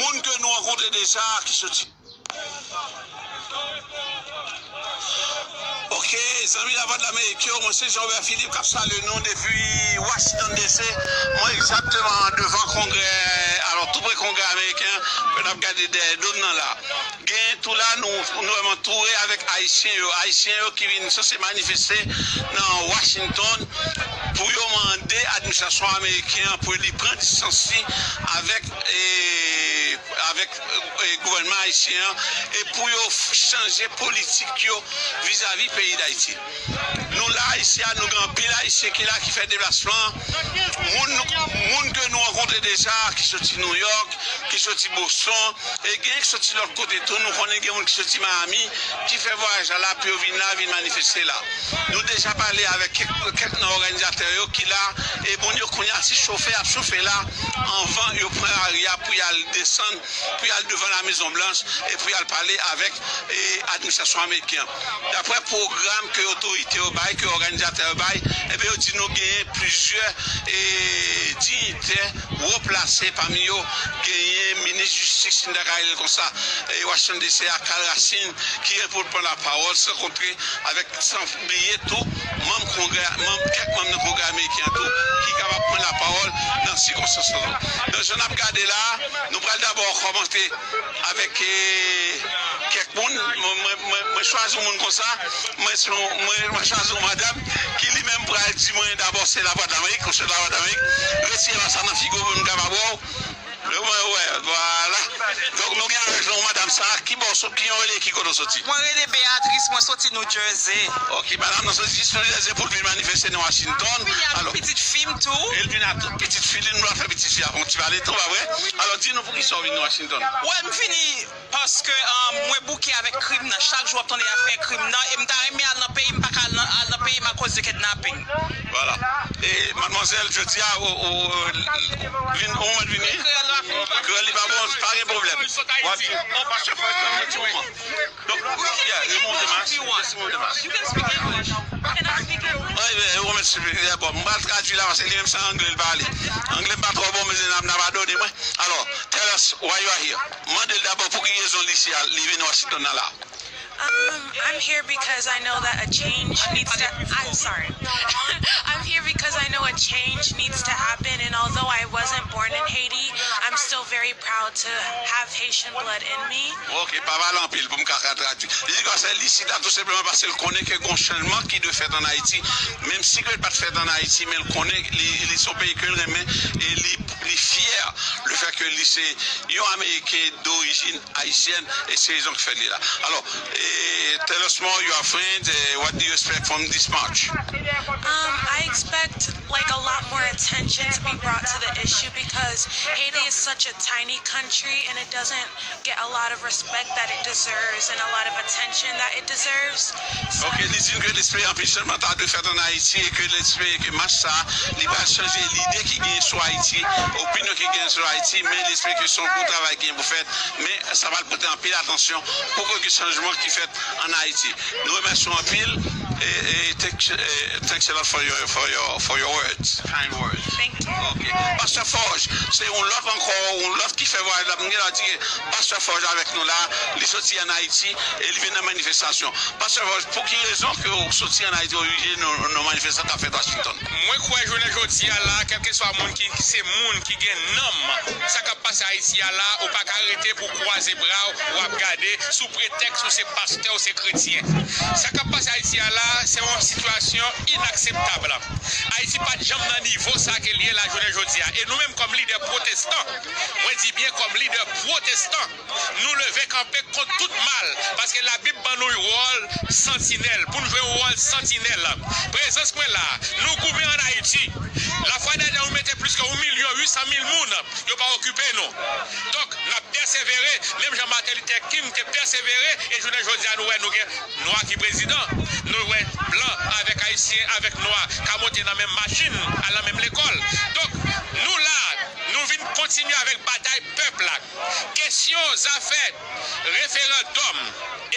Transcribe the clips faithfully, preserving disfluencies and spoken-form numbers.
Moun ke nou rankontre deja ki soti. Ok, zanmi Lavwadlamerik yo, mwen se Jean Robert Philippe k ap salye nou depi Washington D C. Mwen egzakteman devan Kongrè, alò tou pre Kongrè ameriken, ke n ap gade dèyè do m nan la. Gen tou la, nou, nou antoure avèk Ayisyen yo. Ayisyen yo ki vin sanse manifeste nan Washington pou yo mande administrasyon ameriken an pou li pran distans li avèk, e, avèk, e, gouvènman ayisyen an e pou yo f-, chanje politik yo vizavi peyi Dayiti. Nou la isi a, nou gen anpil Ayisyen ki la, ki fè deplasman. Moun, moun ke nou rankontre deja, ki soti Nouyòk, ki soti Boston, e gen ki soti lòt kote tou. Nou konnen gen moun ki soti Miami, ki fè vwayaj la la pou yo vin la, vin manifeste la. Nou deja pale avèk kèk, kèk nan òganizatè yo ki la, e moun yo kounye a, si chofe ap chofe la, anvan yo pran lari a pou y al desann, pou y al devan La Mezon Blanch, e pou y al pale avèk, e, administrasyon ameriken an. Daprè pwogram ke otorite yo bay, ke òganizatè yo bay, ebyen, yo di nou genyen plizyè, e, diyitè wo plase, pami yo genyen minis jistis, si n ta ka rele l konsa, e, Washington D C a, Carl Racine, ki gen pou l pran lapawòl, rankontre avèk, san bliye tou, manm Kongrè, manm, kèk manm nan Kongrè ameriken an tou, ki kapab pran lapawòl nan sikonstans sa yo. Donk, jan n ap gade la, nou pral dabò kòmanse avèk, e, kèk moun. Mwen, mwen, mwen, mwen chwazi yon moun konsa. Mwen, se yon, mwen, mwen chwazi yon madanm ki li menm pral di mwen dabò se Lavwadlamerik, mwen se Lavwadlamerik. Retire pa sa nan figi w pou m kapab wè w. Mwen wè, vwala. Donk, nou gen avèk nou madanm sa, ki bò w sot, ki jan w rele, ki kote w soti? Mwen rele Beatrice, mwen soti New Jersey. Ok, madanm nan soti jis New Jersey pou l vin manifeste nan Washington. Mwen vini avèk pitit fi m tou. E l vin ak pitit fi li, nou pral fè pitit fi a fè yon ti pale tou, pa vre? Alò, di nou poukisa w vin nan Washington? Wè, m vini paske, um, mwen bouke avèk krim nan. Chak jou w ap tande afè krim nan. E m ta renmen al nan peyi m, m pa ka al nan, al nan peyi m akoz de kidnapping. Vwala. E madmwazèl, jodi a, ou, ou, ou vin, ou mèt vini? Kreyòl la, kreyòl li pa bon, pa gen pwoblèm. W ap di, oh, pastè Fòj, tann mwen ti moman. Donk, yeah, remonte mas, remonte mas. You can speak English. Can I speak English? Wi, wi, ou mèt speak, yeah, bon, m pral tradui la, paske li menm se angle l pale. Angle m pa twò bon, mezanmi, n ap padone mwen. Alò, tell us why you are here. Mande l dabò pou ki rezon li isi a, li vin Washington nan la. Um, I'm here because I know that a change needs to, I'm sorry. I'm here because I know a change needs to happen, and although I wasn't born in Haiti, I'm still very proud to have Haitian blood in me. Ok, pa pale anpil pou m ka, ka tradui. Li di konsa, li isi la tou senpleman paske l konnen ke gon chanjman ki dwe fèt ann Ayiti. Menm si ke l pa t fèt ann Ayiti, men l konnen li, li se yon peyi ke l renmen e li, li fyè le fè ke li se yon Ameriken dorijin ayisyèn, e se rezon ki fè li la. Alò, e, tell us more, you are friends, e, what do you expect from this march? Um, I expect, like, a lot more attention to be brought to the issue because Haiti is such a tiny country and it doesn't get a lot of respect that it deserves and a lot of attention that it deserves. So, ok, li di ke l espere anpil chanjman ta dwe fèt ann Ayiti e ke l espere ke mach sa a, li pral chanje lide ki genyen sou Ayiti, opinyon ki genyen sou Ayiti, men l espere ke se yon gwo travay ki gen pou fèt, men sa pral pote anpil atansyon pou ke chanjman ki fèt ann Ayiti. Nou remèsye w anpil e, e thank, e, thanks a lot for your, for your, for your words, kind words. Thank you. Ok. Pastè Fòj, se yon lòt ankò, yon lòt ki fè vwayaj la. M gen lè di ke Pastè Fòj avèk nou la, li soti ann Ayiti e li vin nan manifestasyon. Pastè Fòj, pou ki rezon ke w soti ann Ayiti, w vin nan, nan manifestasyon k ap fèt Washington? Mwen kwè jounen jodi a la, kèlkeswa moun ki, ki se moun ki gen nanm, sa k ap pase Ayiti a la, ou pa ka rete pou w kwaze bra w, w ap gade sou pretèks ou se pastè, ou se kretyen. Sa k ap pase Ayiti a la, se yon sitiyasyon inakseptab. Ayiti pa t janm nan nivo sa ke l ye la jounen jodi a. E nou menm kòm lidè pwotestan, mwen di byen kòm lidè pwotestan, nou leve kanpe kont tout mal, paske Labib ban nou wòl santinèl, pou n jwe wòl santinèl. Prezans mwen la, nou goumen ann Ayiti. Lafwa dènye, nou mete plis ke yon milyon uit san mil moun, yo pa okipe nou. Donk, n ap pèsevere, menm jan Martin Luther King te pèsevere, e jounen jodi a, nou wè nou gen nwa ki prezidan, nou wè blan avèk ayisyen, avèk nwa, ka monte nan menm machin, al nan menm lekòl. Donk, nou la, nou vin kontinye avèk batay pèp la. Kesyon zafè referandòm,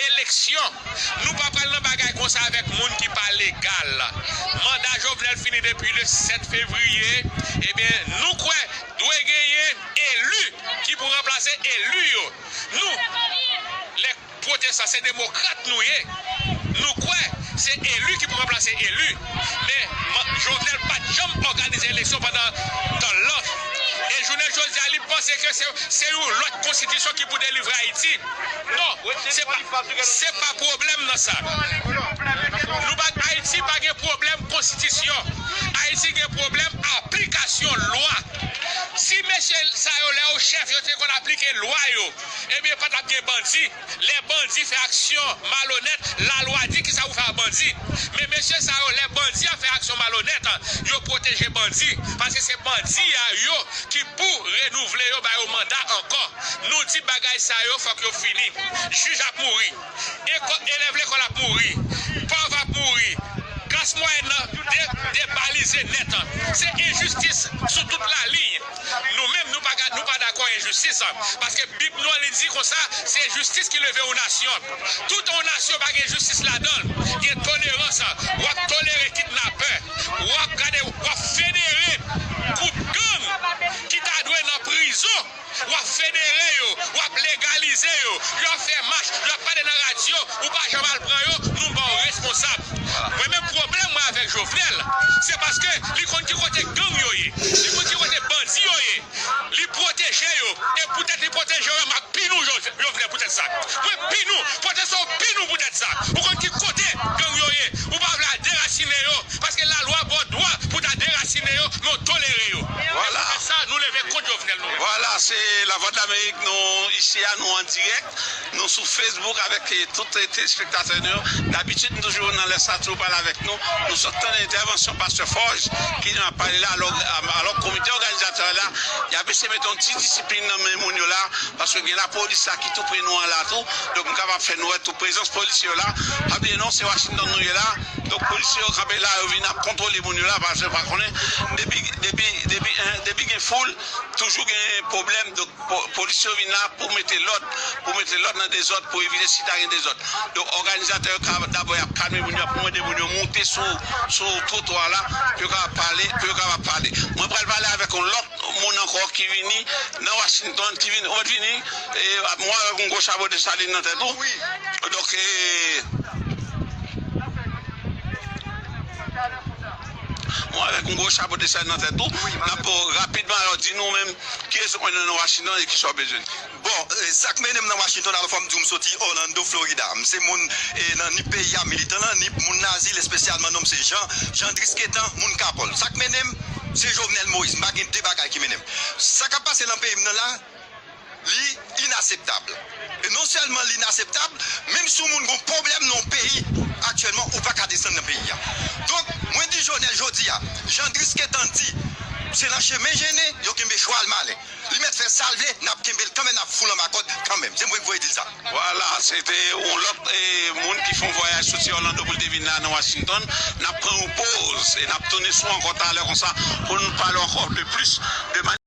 eleksyon, nou pa pral nan bagay konsa avèk moun ki pa legal. Manda Jovenel fini depi le sèt fevriye. Ebyen, nou kwè dwe genyen eli Ki pou ranplase eli yo. Nou, lè pwotesan, se demokrat nou ye. Nou kwè se eli ki pou ranplase eli. Men, man, Jovenel pa t janm òganize eleksyon pandan tan lan. E jounen jodi a, li panse ke se, se yon lòt konstitisyon ki pou delivre Ayiti. Non, se pa, se pa pwoblèm nan sa. Nou pa, Ayiti pa gen pwoblèm konstitisyon. Ayiti gen pwoblèm aplikasyon lwa. Si mesye sa yo, lè yo chèf, yo te konn aplike lwa yo, ebyen, pa t ap gen bandi. Lè bandi fè aksyon malonèt, lalwa di kisa pou fè a bandi. Men mesye sa yo, lè bandi a fè aksyon malonèt, yo pwoteje bandi. Paske se bandi a yo ki pou renouvle yo, ba yo manda ankò. Nou di bagay sa yo, fòk yo fini. Jij ap mouri. Eko-, elèv lekòl ap mouri. Pòv ap mouri. Klas mwayèn nan de-, debalize nèt. Se enjistis sou tout laliny. Nou menm, nou pa ga-, nou pa dakò enjistis. Paske Bib nou an, li di konsa, se jistis ki leve yon nasyon. Tout yon nasyon pa gen jistis ladan l. Gen tolerans. W ap tolere kidnapè. W ap gade, w ap federe gwoup gang ki ta dwe nan prizon. W ap federe yo, w ap legalize yo, y ap fè mach, y ap pale nan radyo, ou pa janm al pran yo, nou ba w responsab. Mwen menm pwoblèm mwen avèk Jovenel, se paske li konn ki kote gang yo ye, li konn ki kote bandi yo ye, li pwoteje yo, e poutèt li pwoteje yo, m ap pini w, Jo-, Jovenel, poutèt sa. Mwen pini w, pwotesan w pini w poutèt sa. Ou konn ki kote gang yo ye, ou pa vle al derasinen yo, paske lalwa ba w dwa pou ta derasinen yo, men w tolere yo. Vwala. E poutèt sa, nou leve kont Jovenel nou menm. Vwala, se Lavwadlamerik, nou isi a, nou an dirèk, nou sou Facebook avèk, eh, tout, eh, telespektatè nou yo. Dabitid, nou toujou nan lè sa, toujou pale avèk nou. Nou sot tann entèvansyon pastè Forge, ki nou ap pale la, alò, alò komite òganizatè la, y ap eseye mete yon ti disiplin nan men moun yo la, paske gen lapolis la ki tou pre nou an la tou. Donk, m kapab fè nou wè tou prezans polisye yo la. Pa bliye non, se Washington nou ye la. Donk, polisye yo kanpe la, yo vin ap kontwole moun yo la, paske yo pa konnen. Depi, depi, depi, eh, depi gen foul, toujou gen pwoblèm. Donk, po-, polisye yo vin la pou mete lòd, pou mete lòd nan dezòd, pou evite si ta gen dezòd. Donk, òganizatè yo ka, dabò, y ap kalme moun yo, y ap mande moun yo monte sou, sou twotwa la, pou yo kapab pale, pou yo kapab pale. Mwen pral pale avèk yon lòt moun ankò ki vini nan Washington, ki vini, ou mèt vini, e, mwen avèk yon gwo chapo Desalin nan tèt ou. Donk, e, mwen avèk yon gwo chapo Desalin nan tèt ou. N ap rapidman, alò, di nou menm ki rezon w nan Washington e kisa w bezwen. Bon, e, sa k mennen m nan Washington, alò, fò m di w, m soti Orlando, Florida. M se moun, e, nan Nip peyi a, militan nan Nip, moun Nazil espesyalman, non m se Jean, Jean Drisquetan, moun Kapòl. Sa k mennen m, se Jovenel Moïse. M pa gen de bagay ki mennen m. Sa k ap pase nan peyi m nan la, li inaseptab. E non sèlman li inaseptab, menm si yon moun gon pwoblèm nan yon peyi aktyèlman, ou pa ka desann nan peyi a. Donk, mwen di Jovenel jodi a, Jean Drisquetan di, se nan chemen jennen, yo kenbe chwal malen. Li mèt fè sa l vle, n ap kenbe l kanmenm, n ap fout l anba kòd kanmenm. Se mwen k voye di l sa. Vwala, se te yon lòt, e, moun ki fè yon vwayaj soti Orlando pou l te vin la nan Washington. N ap pran yon poz e n ap tounen sou ankò talè konsa pou n pale ankò de plis de